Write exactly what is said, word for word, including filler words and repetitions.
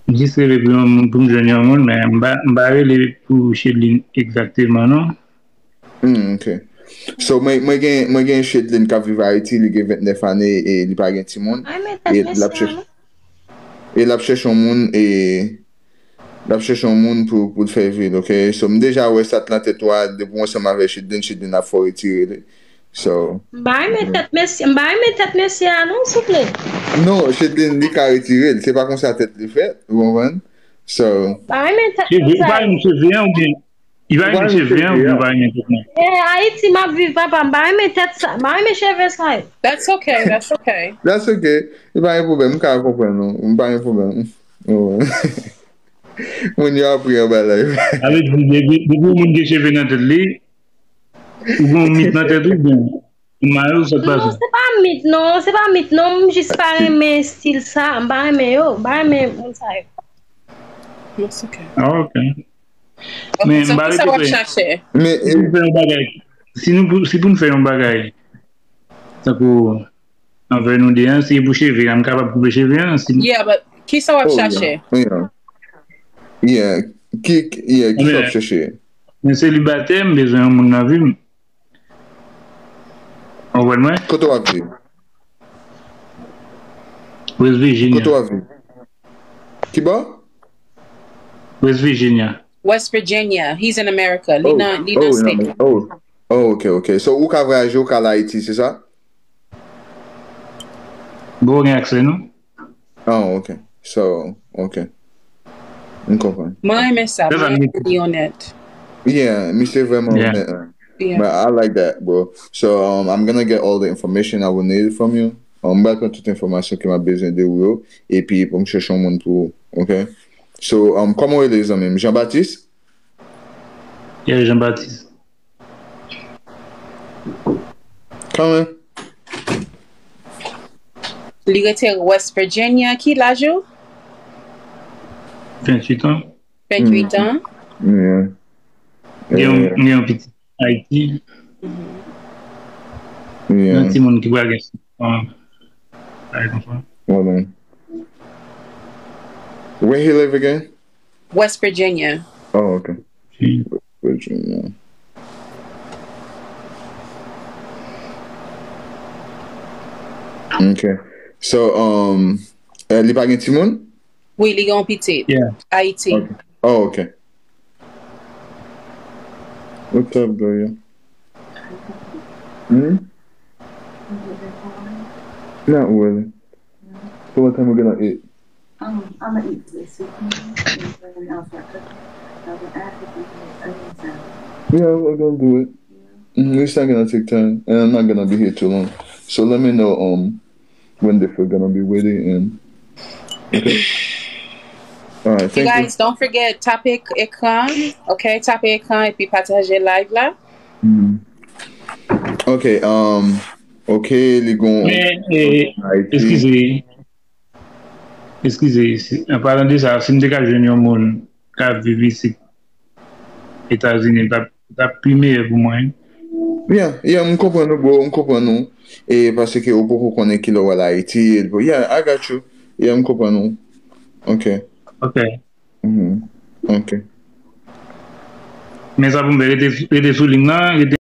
M jis rele pou yon moun, pou m jwenn yon moun, men m pa, m pa rele pou Chedlin egzakteman, non. Hmm, ok. So, mwen, mwen gen, mwen gen Chedlin k ap viv Ayiti, li gen ventnèf ane e li pa gen timoun. Ay, men tèt mesye a, non. E l ap chèch-, e l ap chèch yon moun, e l ap chèch yon moun pou, pou l fè vi l, ok? So, m deja wè sa t nan tèt ou a, depi w ansanm avè Chedlin, Chedlin ap fè w retire li. So, m pa renmen tèt mesye, m pa renmen tèt mesye a non, souple. Non, Chedlin, li ka retire l. Se pa konsa tèt li fèt, ou konprann? So, m pa renmen tèt mesye a. Cheve, ou pa renmen cheve an oubyen? Li pa renmen cheve an oubyen ou pa renmen tèt mwen? Eh, Ayiti, m ap viv, papa, m pa renmen tèt sa, m pa renmen cheve sa yo. That's okay, that's okay. That's okay. Li pa gen pwoblèm, m ka konprann ou. M pa gen pwoblèm. Moun yo ap ri anba live. Sa vle di, depi, depi yon moun gen cheve nan tèt li, ou gen yon mit nan tèt ou, oubyen ou mare ou sa k pase? Non, se pa mit, non, se pa mit, non, m jis pa renmen estil sa, m pa renmen yo, m pa renmen moun sa yo. It's okay. Ah, ok. Ok, men so m pa kisa w ap rete chache? Men, si nou fè yon bagay, si nou pou, si pou n fè yon bagay, tankou anvè nou de an, si e pou cheve a, m kapab koupe cheve an, si... Yeah, but kisa w ap chache? Oh, yeah. Yeah. Yeah. Ki, ki, yeah, kisa w ap chache? Men selibatè, m bezwen yon moun nan vi m. Ou konprann mwen? Kote w ap viv? West Virginia. Kote w ap viv? Ki bò? West Virginia. West Virginia. He's in America. Li nan, li nan state. Oh, oh, ok, ok. So, ou ka vwayaje, ou ka al Ayiti, se sa? Bon, ou gen aksè, non? Oh, ok. So, ok. M konprann. Mwen renmen sa, mwen renmen li onèt. Yeah, misye vrèman onèt, man. Yeah. But I like that, bro. So, um, I'm gonna get all the information I will need from you. Um, m pral pran tout enfòmasyon ke m ap bezwen de ou yo, epi pou m chèche yon moun pou ou, ok? So, um, kòman w rele, zanmi m? Jean Baptiste? Yeah, Jean Baptiste. Kanmenm. Li rete West Virginia. Ki laj ou? Venntuit an. Venntuit an. Yeah. Gen yon, gen yon pitit Ayiti. Yeah. Yon timoun ki pral gen senk an. Bagay konsa. Hold on. Where he live again? West Virginia. Oh, ok. West Virginia. Ok. So, um, eh, li pa gen timoun? Wi, li gen yon pitit. Yeah. Ayiti. Ok. Oh, ok. What's up, Gloria? Hmm? Not really. So what time we gonna eat? Um, I'm gonna eat this. And then I'll start cooking. I will add the onions in. Yeah, we're gonna do it. Mm, it's not gonna take time, and I'm not gonna be here too long. So let me know, um, when the food gonna be ready, and okay. All right, thank you. You guys, don't forget, tape ekran, ok? Tape ekran epi pataje live la. Mm. Ok, um, ok, li gon... Men, eh, eskize. Eskize, si, an palan de sa, si m te ka jwenn yon moun k ap viv isit, Etazini, l t ap, l t ap pi meyè pou mwen. Yeah, yeah, m konprann ou, bro, m konprann ou. E paske ou poko konnen kilè w al Ayiti, e l po-, yeah, I got you. Yeah, m konprann ou. Ok. Ok. Mhm. Ok. Men sa pou m fè, rete, rete sou liy nan, rete